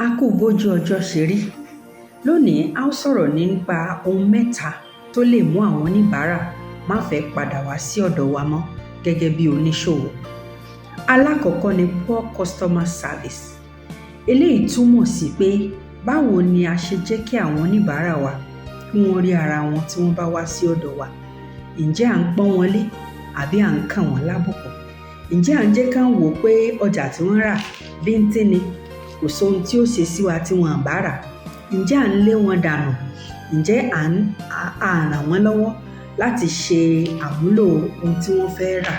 A kú bójú ọjọ́ ṣe rí. Lónìí, a ó sọ̀rọ̀ nípa ohun mẹ́ta tó lè mú àwọn oníbàárà má fẹ́ padà wá sí ọ̀dọ̀ wa mọ́ gẹ́gẹ́ bí oníṣòwò. Alákọ̀ọ́kọ́ ni poor customer service. Eléyìí túmọ̀ sí pé báwo ni a ṣe jẹ́ kí àwọn oníbàárà wa kí wọ́n rí ara wọn tí wọ́n bá wá sí ọ̀dọ̀ wa. Ǹjẹ́ à ń pọ́n wọn lé àbí à ń kàn wọ́n lábùkù? Ǹjẹ́ à ń jẹ́ kán wò ó pé ọjà tí wọ́n rà bíntín ni, kò sóhun tí ó ṣe sí wa tí wọn ò bá rà? Ǹjẹ́ à ń lé wọn dànù? Ǹjẹ́ à ń ràn wọ́n lọ́wọ́ láti ṣe àmúlò ohun tí wọ́n fẹ́ rà?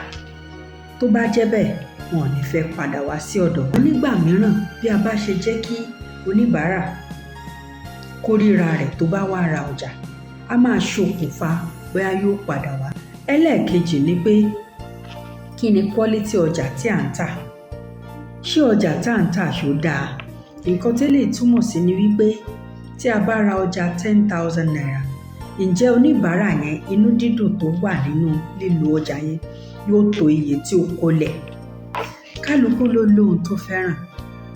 Tó bá jẹ́ bẹ́ẹ̀, wọn ò ní fẹ́ padà wá sí ọ̀dọ̀ wa. Nígbà mìíràn, bí a bá ṣe jẹ́ kí oníbàárà kó ríra rẹ̀ tó bá wá ra ọjà, á máa ṣokùnfà bóyá yóò padà wá. Ẹlẹ́ẹ̀kejì ni pé, kí ni quality ọjà tí à ń tà? Ṣé ọjà tá à ń tà, ṣó dáa? Nǹkan téléyìí túmọ̀ sí ni wípé tí a bá ra ọjà ₦10,000, ǹjẹ́ oníbàárà yẹn, inú dídùn tó wà nínú lílo ọjà yẹn yóò tó iye tí ó kólẹ̀? Kálukú ló lóhun tó fẹ́ràn.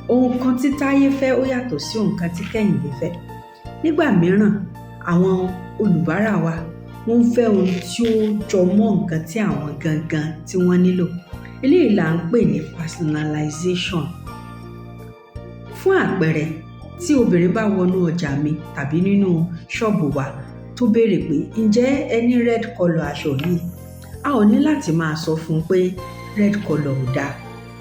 Ohun kan tí Táyé fẹ́, ó yàtọ̀ sí ohun kan tí Kẹ́hìndé fẹ́. Nígbà mìíràn, àwọn olùbárà wa, wọ́n ń fẹ́ ohun tí ó jọ mọ́ nǹkan tí àwọn gangan tí wọ́n nílò. Eléyìí là ń pè ní personalization. Fún àpẹẹrẹ, tí obìnrin bá wọnú ọjà mi tàbí nínú ṣọ́ọ̀bù wa, tó béèrè pé, "Ǹjẹ́ ẹ ní red colour aṣọ yìí?" a ò ní láti máa sọ fún un pé red colour ò dáa,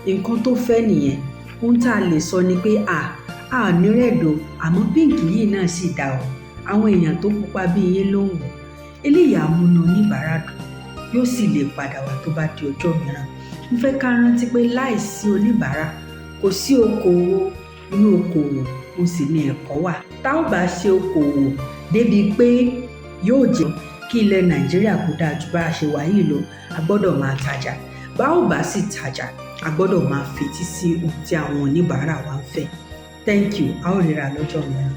nǹkan tó fẹ́ nìyẹn. Ohun tá a lè sọ ni pé, "À a ní red o, àmọ́ pink yìí náà sì dáa o, àwọn èèyàn tó pupa bí yín ló ń wọ̀." Eléyìí á múnú oníbàárà dùn, yóò sì lè padà wá tó bá di ọjọ́ mìíràn. Mo fẹ́ ká rántí pé láìsí oníbàárà, kò sí okòwò. Inú okòwò mo sì ní ẹ̀kọ́ wà. Tá ò bá ṣe okòwò débi pé yóò jẹ́ kí ilẹ̀ Nàìjíríà kó dáa ju bá a ṣe wà yìí lọ, a gbọ́dọ̀ máa tajà. Bá ò bá sì tajà, a gbọ́dọ̀ máa fetí sí ohun tí àwọn oníbàárà wa ń fẹ́. Thank you. A ó ríra lọ́jọ́ mìíràn.